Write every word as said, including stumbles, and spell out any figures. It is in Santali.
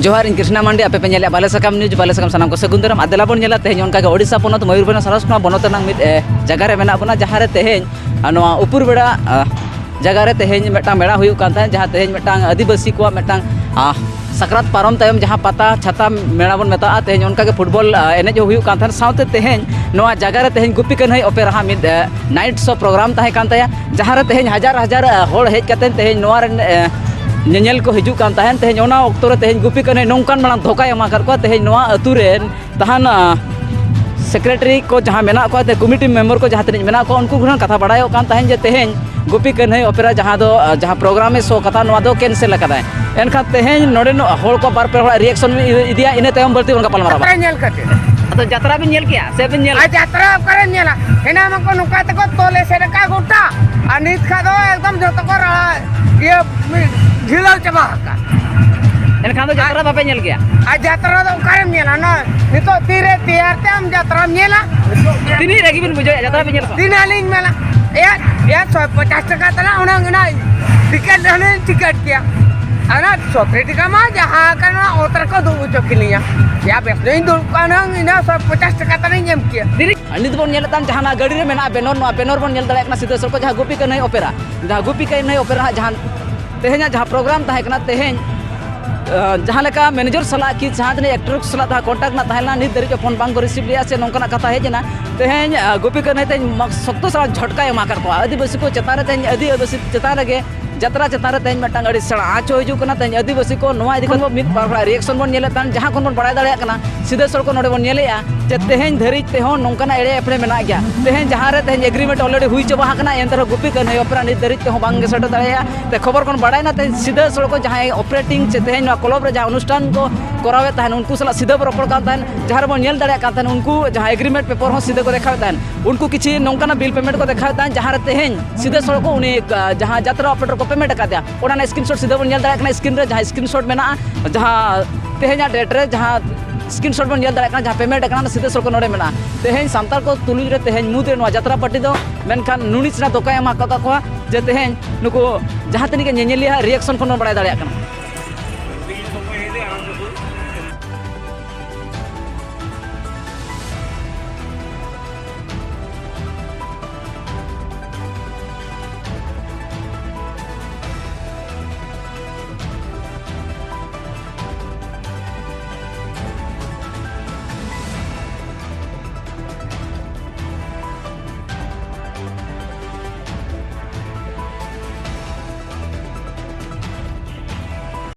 ᱡᱚᱦᱟᱨ, ᱤᱧ ᱠᱨᱤᱥᱱᱟ ᱢᱟᱱᱰᱤ, ᱟᱯᱮ ᱯᱮ ᱧᱮᱞᱮᱫᱼᱟ ᱵᱟᱞᱮ ᱥᱟᱠᱟᱢ ᱱᱤᱭᱩᱡᱽ᱾ ᱵᱟᱞᱮ ᱥᱟᱠᱟᱢ ᱥᱟᱱᱟᱢ ᱠᱚ ᱥᱟᱹᱜᱩᱱ ᱫᱟᱨᱟᱢ᱾ ᱟᱨ ᱫᱮᱞᱟ ᱵᱚᱱ ᱧᱮᱞᱟ ᱛᱮᱦᱮᱧ ᱚᱱᱠᱟᱜᱮ ᱳᱰᱤᱥᱟ ᱯᱚᱱᱚᱛ ᱢᱚᱭᱩᱨᱵᱷᱚᱸᱡᱽ ᱥᱟᱨᱟᱥᱠᱷᱚᱱᱟ ᱵᱚᱱᱚᱛ ᱨᱮᱱᱟᱜ ᱢᱤᱫ, ᱮ, ᱡᱟᱭᱜᱟ ᱨᱮ ᱢᱮᱱᱟᱜ ᱵᱚᱱᱟ, ᱡᱟᱦᱟᱸ ᱨᱮ ᱛᱮᱦᱮᱧ, ᱟ, ᱱᱚᱣᱟ ᱩᱯᱩᱨ ᱵᱮᱲᱟ, ᱟ, ᱡᱟᱭᱜᱟ ᱨᱮ ᱛᱮᱦᱮᱧ ᱢᱤᱫᱴᱟᱝ ᱢᱮᱞᱟ ᱦᱩᱭᱩᱜ ᱠᱟᱱ ᱛᱟᱦᱮᱸᱫ, ᱡᱟᱦᱟᱸ ᱛᱮᱦᱮᱧ ᱢᱤᱫᱴᱟᱝ ᱟᱹᱫᱤᱵᱟᱹᱥᱤ ᱠᱚᱣᱟᱜ ᱢᱤᱫᱴᱟᱝ, ᱟ, ᱥᱟᱠᱨᱟᱛ ᱯᱟᱨᱚᱢ ᱛᱟᱭᱚᱢ ᱡᱟᱦᱟᱸ ᱯᱟᱛᱟ ᱪᱷᱟᱛᱟ ᱢᱮᱞᱟ ᱵᱚᱱ ᱢᱮᱛᱟᱜᱼᱟ, ᱛᱮᱦᱮᱧ ᱚᱱᱠᱟᱜᱮ ᱯᱷᱩᱴᱵᱚᱞ, ᱟ, ᱮᱱᱮᱡ ᱦᱚᱸ ᱦᱩᱭᱩᱜ ᱠᱟᱱ ᱛᱟᱦᱮᱸᱫ᱾ ᱥᱟᱶᱛᱮ ᱛᱮᱦᱮᱧ ᱱᱚᱣᱟ ᱡᱟᱭᱜᱟ ᱨᱮ ᱛᱮᱦᱮᱧ ᱜᱩᱯᱤ ᱠᱟᱹᱱᱦᱟᱹᱭ ᱚᱯᱮᱨᱟ ᱦᱟᱸᱜ ᱢᱤᱫ, ᱮ, ᱱᱟᱭᱤᱴ ᱥᱳ ᱯᱨᱳᱜᱨᱟᱢ ᱛᱟᱦᱮᱸ ᱠᱟᱱ ᱛᱟᱭᱟ, ᱡᱟᱦᱟᱸ ᱨᱮ ᱛᱮᱦᱮᱧ ᱦᱟᱡᱟᱨ ᱦᱟᱡᱟᱨ, ᱮ, ᱦᱚᱲ ᱦᱮᱡ ᱠᱟᱛᱮ ᱛᱮᱦᱮᱧ ᱱᱚᱣᱟ ᱨᱮᱱ, ᱮ, ᱧᱮᱧᱮᱞ ᱠᱚ ᱦᱤᱡᱩᱜ ᱠᱟᱱ ᱛᱟᱦᱮᱸᱫ᱾ ᱛᱮᱦᱮᱧ ᱚᱱᱟ ᱚᱠᱛᱚ ᱨᱮ ᱛᱮᱦᱮᱧ ᱜᱩᱯᱤ ᱠᱟᱹᱱᱦᱟᱹᱭ ᱱᱚᱝᱠᱟᱱ ᱢᱟᱲᱟᱝ ᱫᱷᱳᱠᱟᱭ ᱮᱢᱟ ᱟᱠᱟᱫ ᱠᱚᱣᱟ᱾ ᱛᱮᱦᱮᱧ ᱱᱚᱣᱟ ᱟᱹᱛᱩ ᱨᱮᱱ ᱛᱟᱦᱮᱱ, ᱟ, ᱥᱮᱠᱨᱮᱴᱟᱨᱤ ᱠᱚ ᱡᱟᱦᱟᱸ ᱢᱮᱱᱟᱜ ᱠᱚᱣᱟ, ᱛᱮ ᱠᱚᱢᱤᱴᱤ ᱢᱮᱢᱵᱟᱨ ᱠᱚ ᱡᱟᱦᱟᱸ ᱛᱤᱱᱟᱹᱜ ᱢᱮᱱᱟᱜ ᱠᱚᱣᱟ, ᱩᱱᱠᱩ ᱠᱚᱴᱷᱮᱱ ᱠᱟᱛᱷᱟ ᱵᱟᱲᱟᱭᱚᱜ ᱠᱟᱱ ᱛᱟᱦᱮᱸᱫ ᱡᱮ ᱛᱮᱦᱮᱧ ᱜᱩᱯᱤ ᱠᱟᱹᱱᱦᱟᱹᱭ ᱚᱯᱮᱨᱟ ᱡᱟᱦᱟᱸ ᱫᱚ, ᱟ, ᱡᱟᱦᱟᱸ ᱯᱨᱳᱜᱨᱟᱢ ᱮ ᱥᱳ ᱠᱟᱫᱟ, ᱱᱚᱣᱟ ᱫᱚ ᱠᱮᱱᱥᱮᱞ ᱟᱠᱟᱫᱟᱭ᱾ ᱮᱱᱠᱷᱟᱱ ᱛᱮᱦᱮᱧ ᱱᱚᱰᱮᱱ ᱦᱚᱲ ᱠᱚ ᱵᱟᱨ ᱯᱮ ᱦᱚᱲᱟᱜ ᱨᱤᱭᱮᱠᱥᱚᱱ ᱤᱫᱤᱭᱟ, ᱤᱱᱟᱹ ᱛᱟᱭᱚᱢ ᱵᱟᱹᱲᱛᱤ ᱵᱚᱱ ᱜᱟᱯᱟᱞ ᱢᱟᱨᱟᱣᱟ᱾ ᱡᱟᱛᱨᱟ ᱧᱮᱞ ᱠᱟᱛᱮ᱾ ᱟᱫᱚ ᱡᱟᱛᱨᱟ ᱵᱤᱱ ᱧᱮᱞ ᱠᱮᱜᱼᱟ ᱥᱮ ᱵᱤᱱ ᱧᱮᱞ? ᱟᱨ ᱡᱟᱛᱨᱟ ᱚᱠᱟᱨᱮᱢ ᱧᱮᱞᱟ? ᱦᱮᱱᱟ ᱢᱟᱠᱚ ᱱᱚᱝᱠᱟ ᱛᱮᱠᱚ ᱛᱚᱞ ᱮᱥᱮᱫ ᱟᱠᱟᱫ ᱜᱚᱴᱟ, ᱟᱨ ᱱᱤᱛ ᱠᱷᱟᱱ ᱫᱚ ᱮᱠᱫᱚᱢ ᱡᱚᱛᱚ ᱠᱚ ᱨᱟᱲᱟ, ᱤᱭᱟᱹ, ᱡᱷᱤᱞᱟᱹᱣ ᱪᱟᱵᱟ ᱟᱠᱟᱫ᱾ ᱮᱱᱠᱷᱟᱱ ᱫᱚ ᱡᱟᱛᱨᱟ ᱵᱟᱯᱮ ᱧᱮᱞ ᱠᱮᱜᱼᱟ? ᱟᱨ ᱡᱟᱛᱨᱟ ᱫᱚ ᱚᱠᱟᱨᱮᱢ ᱧᱮᱞᱟ? ᱱᱚᱜᱼᱚᱭ ᱱᱤᱛᱚᱜ ᱛᱤᱨᱮ ᱛᱮᱭᱟᱨ ᱛᱮ ᱟᱢ ᱡᱟᱛᱨᱟᱢ ᱧᱮᱞᱟ? ᱛᱤᱱᱟᱹᱜ ᱨᱟᱹᱜᱤ ᱵᱤᱱ ᱵᱩᱡᱷᱟᱹᱣᱮᱫᱼᱟ? ᱡᱟᱛᱨᱟ ᱵᱤᱱ ᱧᱮᱞ ᱥᱮ ᱵᱟᱝ? ᱛᱤᱱᱟᱹᱜ ᱞᱤᱧ ᱢᱮᱱᱟ? ᱮᱭᱟ, ᱮᱭᱟ, ᱥᱚᱭ ᱯᱚᱪᱟᱥ ᱴᱟᱠᱟ ᱛᱟᱞᱟᱝ ᱦᱩᱱᱟᱹᱝ ᱚᱱᱟ ᱴᱤᱠᱤᱴ ᱦᱩᱱᱟᱹᱝ ᱴᱤᱠᱤᱴ ᱠᱮᱭᱟ᱾ ᱚᱱᱟ ᱥᱚᱛᱨᱤ ᱴᱟᱠᱟ ᱢᱟ ᱡᱟᱦᱟᱸ ᱠᱟᱱᱟ ᱚᱛ ᱨᱮᱠᱚ ᱫᱩᱲᱩᱵ ᱦᱚᱪᱚ ᱠᱤᱞᱤᱧᱟ᱾ ᱮᱭᱟ, ᱵᱮᱥ ᱫᱚᱧ ᱫᱩᱲᱩᱵ ᱠᱚᱜᱼᱟ ᱦᱩᱱᱟᱹᱝ, ᱤᱱᱟᱹ ᱥᱚᱭ ᱯᱚᱪᱟᱥ ᱴᱟᱠᱟ ᱛᱟᱞᱟᱝ ᱮᱢ ᱠᱮᱭᱟ᱾ ᱟᱨ ᱱᱤᱛ ᱵᱚᱱ ᱧᱮᱞᱮᱫ ᱠᱟᱱ ᱡᱟᱦᱟᱱᱟᱜ ᱜᱟᱹᱰᱤ ᱨᱮ ᱢᱮᱱᱟᱜᱼᱟ ᱵᱮᱱᱚᱨ, ᱱᱚᱣᱟ ᱵᱮᱱᱚᱨ ᱵᱚᱱ ᱧᱮᱞ ᱫᱟᱲᱮᱭᱟᱜ ᱠᱟᱱᱟ ᱥᱤᱫᱟᱹ ᱥᱚᱲᱠᱚ ᱡᱟᱦᱟᱸ ᱜᱩᱯᱤ ᱠᱟᱹᱱᱦᱟᱹᱭ ᱚᱯᱮᱨᱟ, ᱡᱟᱦᱟᱸ ᱜᱩᱯᱤ ᱠᱟᱹᱱᱦᱟᱹᱭ ᱚᱯᱮᱨᱟ ᱦᱟᱸᱜ ᱡᱟᱦᱟᱸ ᱛᱮᱦᱮᱧᱟᱜ ᱡᱟᱦᱟᱸ ᱯᱨᱳᱜᱨᱟᱢ ᱛᱟᱦᱮᱸ ᱠᱟᱱᱟ, ᱛᱮᱦᱮᱧ, ᱟ, ᱡᱟᱦᱟᱸ ᱞᱮᱠᱟ ᱢᱮᱱᱮᱡᱚᱨ ᱥᱟᱞᱟᱜ ᱠᱤ ᱡᱟᱦᱟᱸ ᱛᱤᱱᱟᱹᱜ ᱮᱠᱴᱨᱮᱥ ᱥᱟᱞᱟᱜ ᱡᱟᱦᱟᱸ ᱠᱚᱱᱴᱟᱠᱴ ᱨᱮᱱᱟᱜ ᱛᱟᱦᱮᱸ ᱞᱮᱱᱟ, ᱱᱤᱛ ᱫᱷᱟᱹᱨᱤᱡ ᱦᱚᱸ ᱯᱷᱳᱱ ᱵᱟᱝ ᱠᱚ ᱨᱤᱥᱤᱵᱷ ᱞᱮᱜᱼᱟ ᱥᱮ ᱱᱚᱝᱠᱟᱱᱟᱜ ᱠᱟᱛᱷᱟ ᱦᱮᱡ ᱮᱱᱟ᱾ ᱛᱮᱦᱮᱧ, ᱟ, ᱜᱩᱯᱤ ᱠᱟᱹᱱᱦᱟᱹᱭ ᱛᱮᱦᱮᱧ ᱢᱟ-, ᱥᱚᱠᱛᱚ ᱥᱟᱞᱟᱜ ᱡᱷᱚᱴᱠᱟᱭ ᱮᱢᱟ ᱟᱠᱟᱫ ᱠᱚᱣᱟ᱾ ᱟᱹᱫᱤᱵᱟᱹᱥᱤ ᱠᱚ ᱪᱮᱛᱟᱱ ᱨᱮ ᱛᱮᱦᱮᱧ ᱟᱹᱫᱤᱵᱟᱹᱥᱤ ᱪᱮᱛᱟᱱ ᱨᱮᱜᱮ ᱡᱟᱛᱨᱟ ᱪᱮᱛᱟᱱ ᱨᱮ ᱛᱮᱦᱮᱧ ᱢᱤᱫᱴᱟᱝ ᱟᱹᱰᱤ ᱥᱮᱬᱟ ᱟᱸᱪ ᱦᱚᱸ ᱦᱤᱡᱩᱜ ᱠᱟᱱᱟ᱾ ᱛᱮᱦᱮᱧ ᱟᱹᱫᱤᱵᱟᱹᱥᱤ ᱠᱚ ᱱᱚᱣᱟ ᱤᱫᱤ ᱠᱟᱛᱮ ᱢᱤᱫ ᱵᱟᱨ ᱦᱚᱲᱟᱜ ᱨᱤᱭᱮᱠᱥᱚᱱ ᱵᱚᱱ ᱧᱮᱞᱮᱫ ᱠᱟᱱ, ᱡᱟᱦᱟᱸ ᱠᱷᱚᱱ ᱵᱚᱱ ᱵᱟᱲᱟᱭ ᱫᱟᱲᱮᱭᱟᱜ ᱠᱟᱱᱟ, ᱥᱤᱫᱟᱹ ᱥᱚᱲᱠᱚ ᱱᱚᱰᱮ ᱵᱚᱱ ᱧᱮᱞᱮᱫᱼᱟ ᱡᱮ ᱛᱮᱦᱮᱧ ᱫᱷᱟᱹᱨᱤᱡ ᱛᱮᱦᱚᱸ ᱱᱚᱝᱠᱟᱱᱟᱜ ᱮᱲᱮ ᱮᱯᱲᱮ ᱢᱮᱱᱟᱜ ᱜᱮᱭᱟ᱾ ᱛᱮᱦᱮᱧ ᱡᱟᱦᱟᱸ ᱨᱮ ᱛᱮᱦᱮᱧ ᱮᱜᱽᱨᱤᱢᱮᱱᱴ ᱚᱞᱨᱮᱰᱤ ᱦᱩᱭ ᱪᱟᱵᱟ ᱟᱠᱟᱱᱟ, ᱮᱱᱛᱮ ᱨᱮᱦᱚᱸ ᱜᱩᱯᱤ ᱠᱟᱹᱱᱦᱟᱹᱭ ᱚᱯᱮᱨᱟ ᱱᱤᱛ ᱫᱷᱟᱹᱨᱤᱡ ᱛᱮᱦᱚᱸ ᱵᱟᱝ ᱜᱮ ᱥᱮᱴᱮᱨ ᱫᱟᱲᱮᱭᱟᱜᱼᱟ᱾ ᱛᱮ ᱠᱷᱚᱵᱚᱨ ᱠᱷᱚᱱ ᱵᱟᱲᱟᱭᱮᱱᱟ ᱛᱮᱦᱮᱧ ᱥᱤᱫᱟᱹ ᱥᱚᱲᱠᱚ ᱡᱟᱦᱟᱸᱭ ᱚᱯᱟᱨᱮᱴᱤᱝ ᱪᱮ ᱛᱮᱦᱮᱧ ᱱᱚᱣᱟ ᱠᱞᱟᱵᱽ ᱨᱮ ᱡᱟᱦᱟᱸ ᱚᱱᱩᱥᱴᱷᱟᱱ ᱠᱚ ᱠᱚᱨᱟᱣᱮᱫ ᱛᱟᱦᱮᱱ, ᱩᱱᱠᱩ ᱥᱟᱞᱟᱜ ᱥᱤᱫᱟᱹ ᱵᱚ ᱨᱚᱯᱚᱲ ᱠᱟᱱ ᱛᱟᱦᱮᱱ, ᱡᱟᱦᱟᱸ ᱨᱮᱵᱚᱱ ᱧᱮᱞ ᱫᱟᱲᱮᱭᱟᱜ ᱠᱟᱱ ᱛᱟᱦᱮᱱ, ᱩᱱᱠᱩ ᱡᱟᱦᱟᱸ ᱮᱜᱽᱨᱤᱢᱮᱱᱴ ᱯᱮᱯᱟᱨ ᱦᱚᱸ ᱥᱤᱫᱟᱹ ᱠᱚ ᱫᱮᱠᱷᱟᱣᱮᱫ ᱛᱟᱦᱮᱱ᱾ ᱩᱱᱠᱩ ᱠᱤᱪᱷᱤ ᱱᱚᱝᱠᱟᱱᱟᱜ ᱵᱤᱞ ᱯᱮᱢᱮᱱᱴ ᱠᱚ ᱫᱮᱠᱷᱟᱣᱮᱫ ᱛᱟᱦᱮᱱ, ᱡᱟᱦᱟᱸ ᱨᱮ ᱛᱮᱦᱮᱧ ᱥᱤᱫᱟᱹ ᱥᱚᱲᱠᱚ ᱩᱱᱤ, ᱟ, ᱡᱟᱦᱟᱸ ᱡᱟᱛᱨᱟ ᱚᱯᱟᱨᱮᱴᱚᱨ ᱠᱚ ᱯᱮᱢᱮᱱᱴ ᱟᱠᱟᱫᱮᱭᱟ, ᱚᱱᱟ ᱨᱮᱱᱟᱜ ᱥᱠᱨᱤᱱᱥᱚᱴ ᱥᱤᱫᱟᱹ ᱵᱚᱱ ᱧᱮᱞ ᱫᱟᱲᱮᱭᱟᱜ ᱠᱟᱱᱟ᱾ ᱥᱠᱨᱤᱱ ᱨᱮ ᱡᱟᱦᱟᱸ ᱥᱠᱨᱤᱱᱥᱚᱴ ᱢᱮᱱᱟᱜᱼᱟ, ᱡᱟᱦᱟᱸ ᱛᱮᱦᱮᱧᱟᱜ ᱰᱮᱴ ᱨᱮ ᱡᱟᱦᱟᱸ ᱥᱠᱨᱤᱱᱥᱚᱴ ᱵᱚᱱ ᱧᱮᱞ ᱫᱟᱲᱮᱭᱟᱜ ᱠᱟᱱᱟ, ᱡᱟᱦᱟᱸ ᱯᱮᱢᱮᱱᱴ ᱟᱠᱟᱱᱟ, ᱚᱱᱟ ᱥᱤᱫᱟᱹ ᱥᱚᱲᱠᱚ ᱱᱚᱰᱮ ᱢᱮᱱᱟᱜᱼᱟ᱾ ᱛᱮᱦᱮᱧ ᱥᱟᱱᱛᱟᱲ ᱠᱚ ᱛᱩᱞᱩᱡ ᱨᱮ ᱛᱮᱦᱮᱧ ᱢᱩᱫᱽ ᱨᱮ ᱱᱚᱣᱟ ᱡᱟᱛᱨᱟ ᱯᱟᱨᱴᱤ ᱫᱚ ᱢᱮᱱᱠᱷᱟᱱ ᱱᱩᱱᱤ ᱥᱮᱬᱟ ᱫᱷᱳᱠᱟᱭ ᱮᱢ ᱟᱠᱟᱫ ᱛᱟᱠᱚᱣᱟ ᱡᱮ ᱛᱮᱦᱮᱧ ᱱᱩᱠᱩ ᱡᱟᱦᱟᱸ ᱛᱤᱱᱟᱹᱜ ᱜᱮ ᱧᱮᱧᱮᱞᱤᱭᱟᱹ ᱨᱤᱭᱮᱠᱥᱚᱱ ᱠᱷᱚᱱ ᱵᱚᱱ ᱵᱟᱲᱟᱭ ᱫᱟᱲᱮᱭᱟᱜ ᱠᱟᱱᱟ᱾